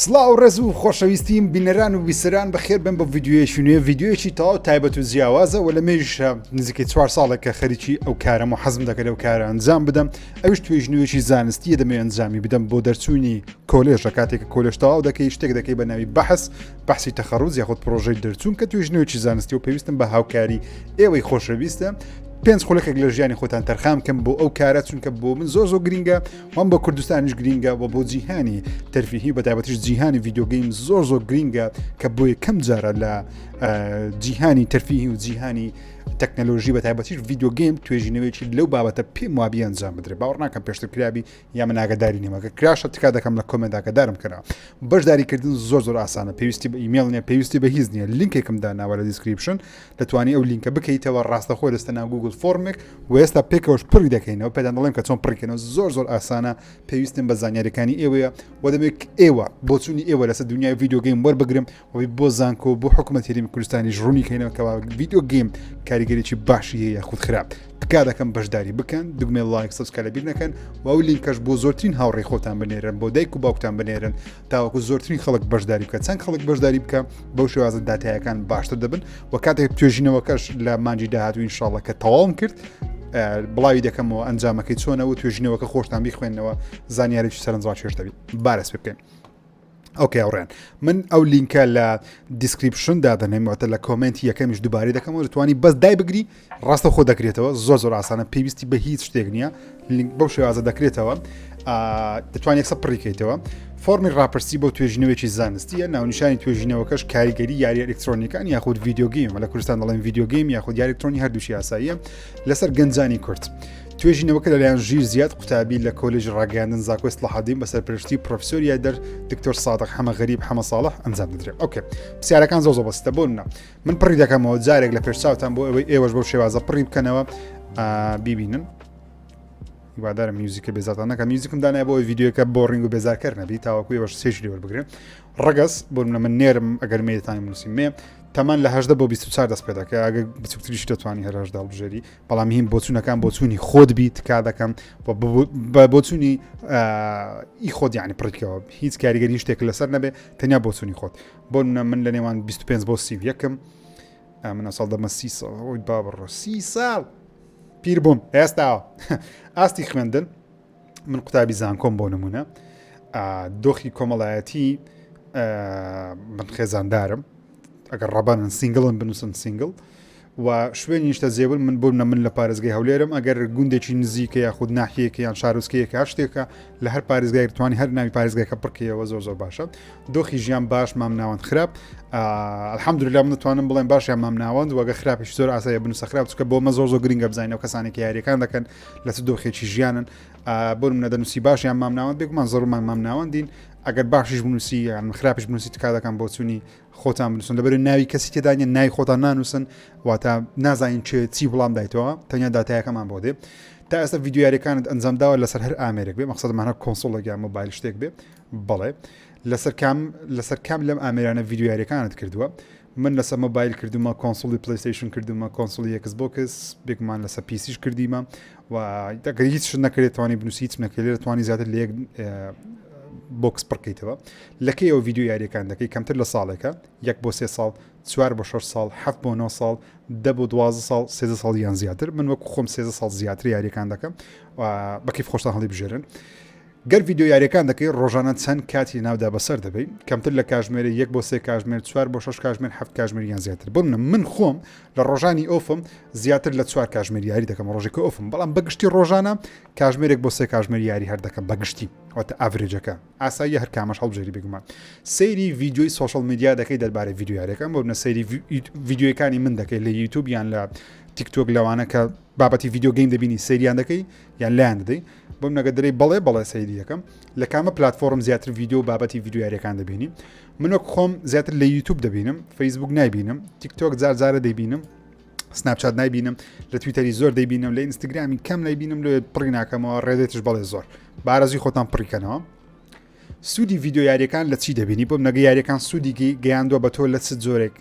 سڵاو ڕێز و خۆشەویستیم بینەران و بیسەران بەخێر بن بە ڤیددیوەیەکی نوێ ڤیددیوەیەکی تەواو تایبەت و جیاوازە و لە مێژە نزیکەی چوار ساڵێک کە خەریکی ئەو کارەم و حەزم دەکرد ئەو کارە ئەنجام بدەم ئەوش توێژنەوەیەکی زانستیە دەمێ ئەنجامی بدەم بۆ دەرچوونی کۆلێژە کاتێک کە کۆلێژ تەواو دەکەی شتێک دەکەی بە ناوی بەحس بەحسی تەخەڕوز یاخود پرۆژەی دەرچوون کە توێژنەوەیەکی زانستی و پێویستم بە هاوکاری ئێوەی خۆشەویستە پێنج خولەکێک لە ژیانی خۆتان تەرخان بکەم بۆ ئەو کارە چونکە بۆ من زۆر زۆر گرینگە هەم بۆ کوردستانیش گرینگە و بۆ جیهانی تەرفیهی بە تایبەتیش جیهانی video game زۆر زۆر گرینگە کە بۆ یەکەم جارە لە جیهانی تەرفیهی و جیهانی تەکنەلۆژی بە تایبەتیش video game توێژینەوەیەکی لەو بابەتە پێم وابی ئەنجام بدرێت باوەڕ ناکەم پێشتر کرابی یا من ئاگاداری نیمەکە کراشە تکا دەکەم لە comment ئاگادارم کەنەوە بەشداریکردن زۆر زۆر ئاسانە پێویستی بە ئیمێڵ نیە پێویستی بە هیچ نییە لینکێکم داناوە لە description دەتوانی ئەو لینکە بکەیتەوە ڕاستەخۆ دەستە ناو Google Form ێک و ئێستا پێکەوەش پڕی دەکەینەوە پێدان دەڵێم کە چۆن پڕیکەنەوە زۆر زۆر ئاسانە پێویستم بە زانیاریەکانی ئێوەیە و دەمێک ئێوە بۆچوونی ئێوە لەسەر دنیای video game وەربگرم و بۆ زانکۆ بۆ حکوومەت هەرێمی کوردستانیش ڕوونی کەینەوە کەوا video game کاریگەریی باشی هەیە خود خراپ تکا دەکەم بەشداری بکەن دگمێ like subscribe لەبیر نەکەن و ئەو لینکەش بۆ زۆرترین هاوڕێی خۆتان بنێرن بۆ دایک و باوکتان بنێرن تاوەکو زۆرترین خەڵک بەشداری بکە چەند خەڵک بەشداری بکە بەو شێوازە داتایەکان باشتر دەبن و کاتێک توێژینەوەکەش لە مانجی داهاتوو ئینشاڵە کە تەواوم کرد بڵاوی دەکەمەوە ئەنجامەکەی چۆنەوە توێژینەوەکە خۆشتان بیخوێنەوە زانیارێکی سەرنجڕاکێش دەبیت بارەس پێ بکەین. okay هاوڕێن من ئەو لینکە لە description دادەنێم واتە لە comment ی یەکەمیش دووبارەی دەکەمەوە دەتوانی بەس دای بگری ڕاستە خۆ دەکرێتەوە زۆر زۆر ئاسانە پێویستی بە هیچ شتێک نییە لینک بەو شێوازە دەکرێتەوە دەتوانێت یەکسەر پڕیکەیتەوە فۆرمی ڕاپرسی بۆ توێژینەوەیەکی زانستیە ناونیشانی توێژینەوەکەش کاریگەری یاری ئەلکترۆنیەکان یاخود video game لە کوردستان دەڵێن video game یاخود یاری ئەلکترۆنی هەردووشی یاساییە لەسەر گەنجانی کورد. توێژینەوەکە لەلایەن ژیر زیاد قوتابی لە کۆلێژی ڕاگەیاندن زانکۆی سڵاحەدین بە سەرپەرشتی پرۆفیسۆر یاریدەر دکتۆر سادق حەمە غەریب حەمە ساڵح ئەنجام دەدرێت. okay پرسیارەکان زۆر زۆر بەسیتە بۆ منە من پڕی دەکەمەوە جارێک لە پێش چاوتان بۆ ئەوەی ئێوەش بەو شێوازە پڕی بکەنەوە بیبینن هیوادارم میوزیکە بێزارتان نەکە میوزیکم دانای بۆ ڤیدیۆکە boring و بێزارکەر نەبی تاوەکو ئێوەش چێژ لێ وەربگرن ڕەگەز بۆ منە من نێرم ئەگەر مێتانی نووسی مێ تەمان لە هەدە بۆ 24 دەست پێ دەکە ئەگەر بچووکتریش دەتوانی هەر هەژدە هەڵبژێری بەڵام هیم بۆچوونەکان بۆچوونی خۆت بی تکا دەکەم بە بۆچوونی ئی خۆت یعنی پڕیکەوە هیچ کاریگەری شتێک لەسەر نەبێ تەنیا بۆچوونی خۆت بۆ منە من لە نێوان 25 بۆ 31م منە ساڵ دەمە سی ساڵ ئەوی بابڕۆ سی ساڵ پیر بووم ئێستاوە ئاستی خوێندن من قوتابی زانکۆم بۆ نمونە دۆخی کۆمەڵایەتی من خێزاندارم ئەگەر ڕەبانن single ن بنووسن single و شوێنی نیشتەجێبوون من بۆ نمونە من لە پارێزگای هەولێرم ئەگەر گوندێکی نزیکە یاخود ناحیەیەکە یان شارۆچکەیەکە هەر شتێکە لە هەر پارێزگایەک توانی هەر ناوی پارێزگاکە پڕکەیەوە زۆر زۆر باشە دۆخی ژیان باش مامناوەند خراپ الحمدلله من دەتوانم بڵێم باش یان مامناوەند وەگە خراپیش زۆر ئاسایە بنووسە خراپ چونکە بۆ مە زۆر زۆر گرنگە بزانین ئەو کەسانێک کە یاریەکان دەکەن لە چ دۆخێکی ژیانن بۆ نمونە دەنووسی باش یان مامناوەند بێگومان زۆرمان مامناوەندین ئەگەر باشیش بنووسی یان خراپیش بنووسی تکا دەکەم بۆچوونی خۆتان بنووسن لەبەر ناوی کەسی تێدا نیە ناوی خۆتان نانووسن واتە نازانین چێ چی وڵام دایتەوە تەنیا داتایەکەمان بۆ دێ تا ئێستا ڤیدیۆ یاریەکانت ئەنجام داوە لەسەر هەر ئامێرێک بێ مەقسەدمان هەر کۆنسۆڵێک یان مۆبایل شتێک بێ بەڵێ لەسەر کام لەسەر کام لەم ئامێرانە ڤیدیۆ یاریەکانت کردووە من لەسەر مۆبایل کردومە کۆنسولی PlayStation کردومە کۆنسولی Xbox بێگومان لەسەر PC یش کردیمە و ئەگەر هیچ شت نەکرێت توانی بنووسی هیچ نەکرێت توانی زیاتر لە یەک box پڕکەیتەوە لە کەیەوە ڤیدیۆ یاریەکان دەکەی کەمتر لە ساڵێکە یەک بۆ سێ ساڵ چوار بۆ شەش ساڵ حەفت بۆ نۆ ساڵ دە بۆ 12 ساڵ سێزە ساڵ یان زیاتر من وەکو خۆم سێزە ساڵ زیاتر یاریەکان دەکەم بە کەیف خۆشتان هەڵی بژێرن گەر ڤیدیۆ یاریەکان دەکەی ڕۆژانە چەند کاتی ناودا بەسەر دەبەی کەمتر لە کاژمێرە یەک بۆ سێ کاژمێر چوار بۆ شەش کاژمێر حەفت کاژمێر یان زیاتر بۆ منە من خۆم لە ڕۆژانی off م زیاتر لە چوار کاژمێر یاری دەکەم ڕۆژێکە off م بەڵام بەگشتی ڕۆژانە کاژمێرێک بۆ سێ کاژمێر یاری هەر دەکەم بەگشتی واتە average ەکە ئاساییە هەر کامەش هەڵبژێری بێگومان سەیری ڤیدیۆی social media دەکەی دەربارەی ڤیدیۆ یاریەکان بۆ منە سەیری ڤیدیۆیەکانی من دەکەی لە یوتیوب یان لە تیکتۆک لەوانە کە بابەتی video game دەبینی سەیریان دەکەی یان لایان دەدەی بۆم نەگە دەرەی بەڵێ بەڵێ سەیری دەکەم لە کامە پلتفۆرم زیاتر ڤیدیۆ و بابەتی ڤیدیۆ یاریەکان دەبینی من وەک خۆم زیاتر لە یوتیوب دەبینم فەیسبوک نایبینم تیکتۆک جار جارە دەیبینم سناپچات نایبینم لە تویتەری زۆر دەیبینم لە ئینستاگرامی کەم نایبینم لێ پڕی ناکەمەوە ڕێدێتش بەڵێ زۆر بارەزی خۆتان پڕیکەنەوە. سوودی ڤیدیۆ یاریەکان لە چی دەبینی بۆم نەگە یاریەکان سوودی گەیاندووە بە تۆ لە چ جۆرێک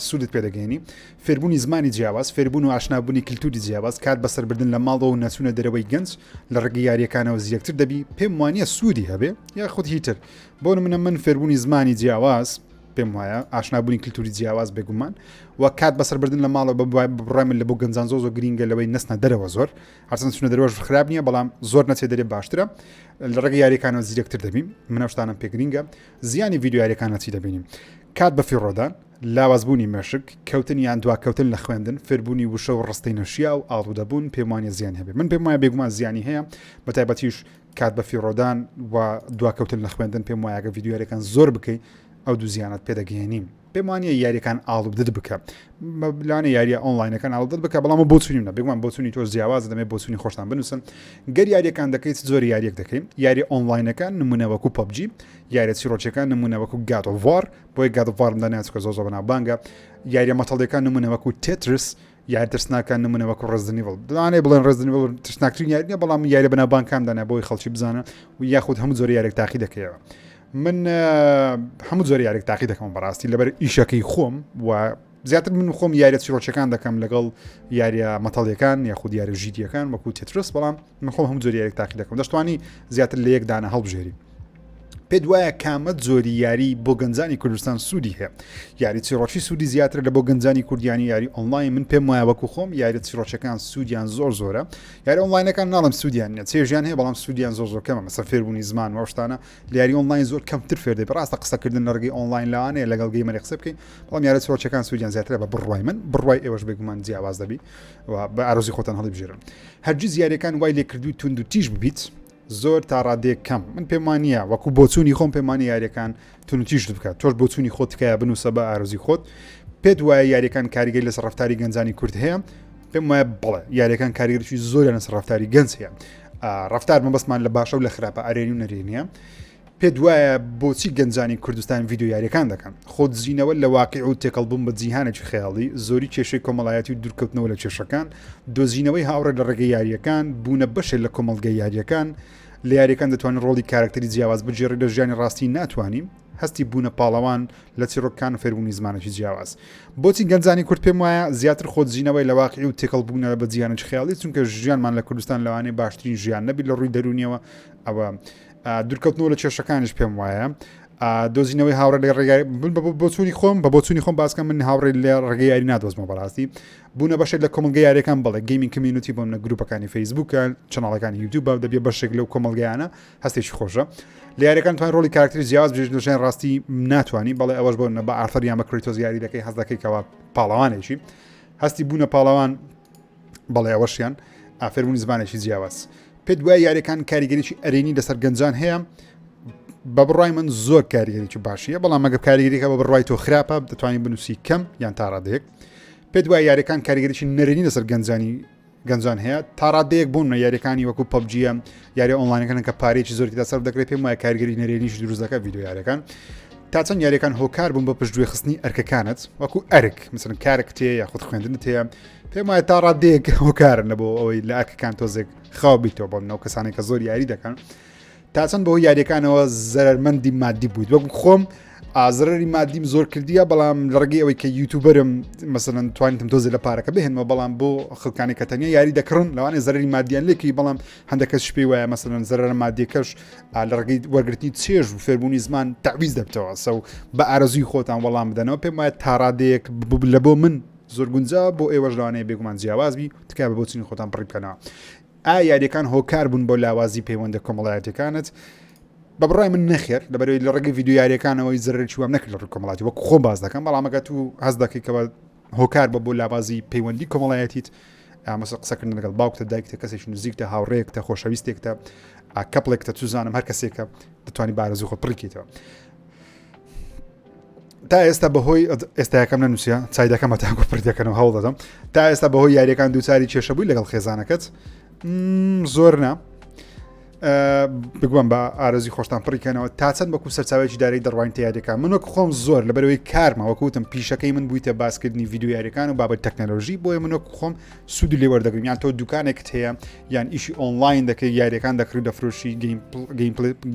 سوودت پێدەگەێنی فێربوونی زمانی جیاواز فێربوون و ئاشنابوونی کللتوری جیاواز کات بەسەربردن لە ماڵەوە و نەچوونە دەرەوەی گەنج لە ڕێگەی یاریەکانەوە زیرەکتر دەبی پێم وانە سوودی هەبێ یاخود هیتر بۆ منە من فێربوونی زمانی جیاواز پێم وایە ئاشنابوونی کللتوری جیاواز بێگومان و کات بەسەربردن لە ماڵەوە بە بڕای من لە بۆ گەنجان زۆ زۆر گرینگە لەوەی نەستە دەرەوە زۆر هەرچەند چونە دەرەوەش خراپ نییە بەڵام زۆر نەچێ دەرێ باشترە لە ڕێگە یاریەکانەوە زیرەکتر دەبین من ئەو شتانم پێگرینگە زیانی ڤیدیۆ یاریەکان لە چی دەبینیم کات بە فیڕۆدان لاوازبوونی مێشک کەوتن یان دواکەوتن لە خوێندن فێربوونی وشە و ڕستەی نەشیا و ئاڵوودەبوون پێم وانە زیان هەبێ من پێم وایە بێگومان زیانی هەیە بە تایبەتیش کات بە فیڕۆدان و دواکەوتن لە خوێندن پێم وایە گە ڤیدیۆ یاریەکان زۆر بکەی ئەو دوو زیانت پێدەگەێنیم پێم وانە یاریەکان ئاڵودت بکە لانە یاریە ئۆنلاینەکان ئاڵودت بکە بەڵام بۆچونی نە بێگومان بۆچونی تۆ جیاواز دەمێ بۆچونی خۆشتان بنووسن گەر یاریەکان دەکەیت زۆر یاریەک دەکەین یاری ئۆنلاینەکان نمونە وەکو PUBG یاریە چیرۆکەکان نمونە وەکو God of War بۆی God of War م داناچکە زۆر زۆر بەناوبانگە یاریە مەتەڵەکان نمونە وەکو Tetris یاری ترسناکان نمونە وەکو Resident Evil دانێ بڵێن Resident Evil ترسناکترین یاری نیە بەڵام یاری بەناوبانکان دانا بۆی خەڵکی بزانە و یاخود هەموو جۆری یارێک تاقی دەکەیەوە من هەموو جۆری یارێک تاقی دەکەم بەڕاستی لەبەر ئیشەکەی خۆم و زیاتر من خۆم یاریە چیرۆکەکان دەکەم لەگەڵ یاریە مەتەڵیەکان یاخود یاریە ژیریەکان وەکو Tetris بەڵام من خۆم هەموو جۆری یاریێک تاقی دەکەم دەشتوانی زیاتر لە یەک دانە هەڵبژێری پێت وایە کامە جۆری یاری بۆ گەنجانی کوردستان سوودی هەیە یاری چیڕۆکی سوودی زیاتر لە بۆ گەنجانی کوردیانی یاری ئۆنلاین من پێم وایە وەکو خۆم یاری چیڕۆکەکان سوودیان زۆر زۆرە یاری ئۆنلاینەکان ناڵم سوودیان نیە چێژیان هەیە بەڵام سوودیان زۆر زۆر کەمە مەسە فێربوونی زمان و شتانە لە یاری ئۆنلاین زۆر کەمتر فێر دەبی ڕاستە قسەکردن لە ڕێگەی ئۆنلاین لەوانەیە لەگەڵ gamer ی قسە بکەین بەڵام یاری چیڕۆکەکان سوودیان زیاترە بە بڕوای من بڕوای ئێوەش بێگومان جیاواز دەبی و بە ئارەزووی خۆتان هەڵیبژێرن هەرگیز یاریەکان وای لێکردووی توند و تیژ ببیت زۆر تا ڕادەیەک کەم من پێم وانە وەکو بۆچوونی خۆم پێم وانە یاریەکان توندوتیژت بکات تۆش بۆچوونی خۆت تکایە بنووسە بە ئارەزووی خۆت پێت وایە یاریەکان کاریگەری لەسەر ڕفتاری گەنجانی کورد هەیە پێم وایە بەڵێ یاریەکان کاریگەری زۆریان لەسەر ڕفتاری گەنج هەیە ڕفتار مەبەستمان لە باشە و لە خراپە ئەرێنی و نەرێنیە پێت وایە بۆچی گەنجانی کوردستان ڤیدیۆ یاریەکان دەکەن؟ خۆدزینەوە لە واقیع و تێکەڵبوون بە جیهانێکی خەیاڵی، زۆری کێشەی کۆمەڵایەتی و دوورکەوتنەوە لە کێشەکان، دۆزینەوەی هاوڕێ لە ڕێگەی یارییەکان، بوونە بەشێک لە کۆمەڵگەی یارییەکان، لە یارییەکان دەتوانی ڕۆڵی کارەکتەری جیاواز بگێڕی لە ژیانی ڕاستی ناتوانی، هەستی بوونە پاڵەوان لە چیڕۆکەکان و فێربوونی زمانێکی جیاواز. بۆچی گەنجانی کورد پێم وایە زیاتر خۆدزینەوەی لە واقیع و تێکەڵبوونە بە جیهانێکی خەیاڵی چونکە ژیانمان لە کوردستان لەوانەیە باشترین ژیان نەبی لە ڕووی دەروونیەوە ئەوە دوورکەوتنەوە لە کێشەکانیش پێم وایە دۆزینەوەی هاوڕێ لە ڕێگای من بە بۆچوونی خۆم بە بۆچوونی خۆم باسکەم من هاوڕێ لە ڕێگەی یاری نادۆزمەوە بەڕاستی بوونە بەشێک لە کۆمەڵگە یاریەکان بەڵێ gaming community بۆ منە گروپەکانی فەیسبوکە channel ەکانی یوتیوب باو دەبێ بەشێک لەو کۆمەڵگەیانە هەستێکی خۆشە لە یاریەکان توان ڕۆڵی کارکتری جیاواز بژێت لە ژیان ڕاستی ناتوانانی بەڵێ ئەوەش بۆ نە بە ئارثەر یان بە کرێتۆس یاری دەکەی هەست دەکەی کەوا پاڵەوانێکی هەستی بوونە پاڵەوان بەڵێ ئەوەشیان فێربوونی زمانێکی جیاواز پێت وایە یاریەکان کاریگەریی ئەرێنی لەسەر گەنجان هەیە بە بڕای من زۆر کاریگەریی باشیە بەڵام مەگە کاریگەریەکە بە بڕای تۆ خراپە دەتوانین بنووسی کەم یان تا ڕادەیەک پێت وایە یاریەکان کاریگەریی نەرێنی لەسەر گەنجانی گەنجان هەیە تا ڕادەیەک بوون یاریەکانی وەکو PUBG یە یاری ئۆنلاینەکان کە پارێکی زۆری تێدا سەرف دەکرێت پێم وایە کاریگەری نەرێنیش دروست دەکات ڤیدیۆ یاریەکان تا چەند یاریەکان هۆکار بوون بە پشتگوێ خستنی ئەرکەکانت وەکو ئەرک مثلەن کارێک تێ یاخود خوێندنت هەیە پێم وایە تا ڕادەیەک هۆکارن لە بۆ ئەوەی لە ئەرکەکان تۆزێک خاو بیتەوە بۆ منەوە کەسانێک کە زۆر یاری دەکەن تا چەند بەهۆی یاریەکانەوە زەرەرمەندی مادی بوویت وەکو خۆم ئازرەری مادیم زۆر کردیە بەڵام لە ڕێگەی ئەوەی کە YouTuber م مەسەلەن توانیتم تۆزێ لە پارەکە بهێنمەوە بەڵام بۆ خەڵکانی کە تەنیا یاری دەکڕن لەوانەیە زەرەری مادیان لێکی بەڵام هەندێک کەس پێی وایە مەسەلەن زەرەرە مادیەکەش لە ڕێگەی وەرگرتنی چێژ و فێربوونی زمان تەعویز دەبتەوە so بە ئارەزووی خۆتان وەڵام بدەنەوە پێم وایە تاڕادەیەک لە بۆ من زۆر گونجا بۆ ئێوەش لەوانەیە بێگومان جیاواز بی تکایە بە بۆچونی خۆتان پڕی بکەنەوە ئایا یاریەکان هۆکار بوون بۆ لاوازی پەیوەندە کۆمەڵایەتەکانت بە بڕای من نەخێر لەبەرەوەی لە ڕێگەی ڤیدیۆ یاریەکانەوەی زەرەرێکی وام نەکرد لە ڕووی کۆمەڵایەتی وەک خۆم باس دەکەم بەڵام ئەگەر تو هەست دەکەی کەەوە هۆکار بە بۆ لاوازی پەیوەندی کۆمەڵایەتیت ئامەسە قسەکردن لەگەڵ باوکتە دایکتە کەسێکی نزیکتە هاوڕێیەکتە خۆشەویستێکتە couple ێکتە چزانم هەر کەسێکە دەتوانانی بارزی خۆ پڕیکەیتەوە تا ئێستا بەهۆی ئێستاەکەم نەنووسە چای دەکەمە تاکو پر دەکەنەوە هەوڵ دەدەم تا ئێستا بەهۆی یاریەکان دووچاری کێشە بووی لەگەڵ خێزانەکەت زۆر نا. بگوم بە ئارەزوی خۆشتان پڕیکەنەوە تا چەند وەکو سەرچاوێکی دارایی دەڕوانیتە یاریەکان من وەک خۆم زۆر لەبەرەوەی کارمە وەکوتم پیشەکەی من بوویتە باسکردنی ڤیدیۆ یاریەکان و بابەت تەکنەلۆژی بۆیە من وەک خۆم سوودی لێ وەردەگرم یان تۆ دوکانێکت هەیە یان ئیشی ئۆنلاین دەکەی یاریەکان دەکڕی دەفرۆشی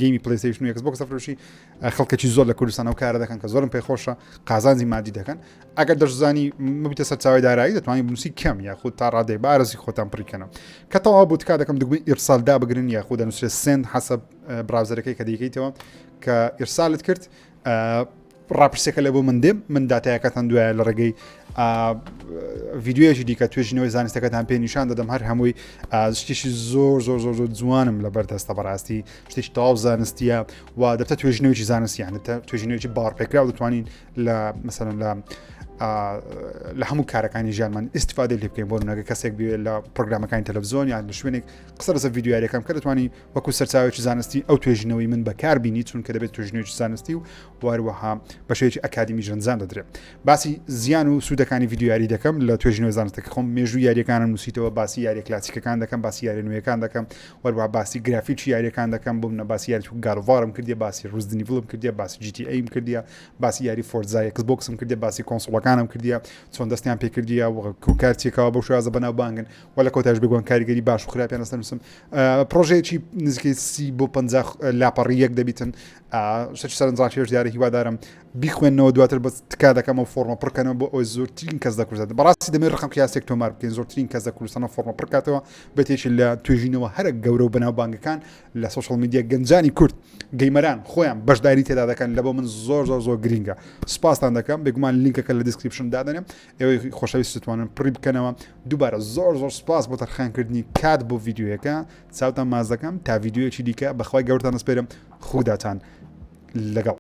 game ی PlayStation و Xbox دەفرۆشی خەڵکێکی زۆر لە کوردستان ئەو کارە دەکەن کە زۆرم پێ خۆشە قازانجی مادی دەکەن ئەگەر دەشزانی مبیتە سەرچاوی دارایی دەتوانانی بنووسی کەم یاخود تا ڕادەی بارزی خۆتان پڕیکەنەوە کە تەواو بوو تکا دەکەم دگمەی ئیرسال دابگرن یاخود دەنووسرێت send حەسەب browser ەکەی کە دەیکەیتەوە کە ئیرسالت کرد ڕاپرسیەکە لە بۆ من دێم من داتایەکەتان دوایە لە ڕێگەی ڤیددیوەکی دیکە توێژینەوەی زانستەکەتان پێ نیشان دەدەم هەر هەمووی شتێکی زۆر زۆر زۆر زۆر جوانم لە بەردەستە بەڕاستی شتێکی تەواو زانستیە و دەبتە توێژینەوەی زانستیان دەبتە توێژینەوەی باوەڕپێکراو دەتوانین لە مەسەلەن لە لە هەموو کارەکانی ژیانمان ئیسیفادە لێ بکەین بۆ نەگە کەسێک بێ لە پرۆگرامەکانی تەلەڤزیۆن یان لە شوێنێک قسە لەسەر ڤیدیۆ یاریەکان کە دەتوانی وەکو سەرچاوێکی زانستی ئەو توێژینەوەی من بەکار بینی چونکە دەبێت توێژینەوەی زانستی و واروەها بە شێوەیەکی ئەکادیمی ژەنجان دەدرێت باسی زیان و سوودەکانی ڤیدیۆ یاری دەکەم لە توێژینەوەی زانستەکە خۆم مێژوو یاریەکانم نووسیتەوە باسی یاریە کلاسیکەکان دەکەم باسی یاری نوێیەکان دەکەم وەروە باسی گرافیکی یاریەکان دەکەم بۆ منە باسی یاری God of War م کردیە باسی Resident Evil م کردیە باسی GTA م کردیە باسی یاری Forza Xbox م کردیە باسی console ەکانم کردیە چۆن دەستیان پێکردیە و کارچێکەوە بەو شێوازە بەناوبانگن و لە کۆتایش بێگومان کاریگەری باش و خراپیان لەسەر نووسم پرۆژەیەکی نزیکەی سی بۆ پ لاپەڕی یەک دەبیتن شتێکی سەرنجڕاکێش دیارە هیوادارم بیخوێنەوە دواتر بەس تکا دەکەم ئەو فۆرمە پڕکەنەوە بۆ ئەوەی زۆرترین کەس دەکوژێت بەڕاستی دەمێت ڕقم قیاسێک تۆمار بکەین زۆرترین کەس لە کوردستانە فۆرمە پڕکاتەوە بێتێکی لە توێژینەوە هەرە گەورە و بەناوبانگەکان لە social media گەنجانی کورد gamer ان خۆیان بەشداری تێدا دەکەن لە بۆ من زۆر زۆر زۆر گرینگە سپاستان دەکەم بێگومان لینکەکە لە description دادەنێم ئێوەی خۆشەویست دەتوانن پڕی بکەنەوە دووبارە زۆر زۆر سپاس بۆ تەرخانکردنی کات بۆ ڤیدیۆیەکە چاوتان ماز دەکەم تا ڤیدیۆیەکی دیکە بەخوای گەورتان دەسپێرم خوداتان لەگەڵ.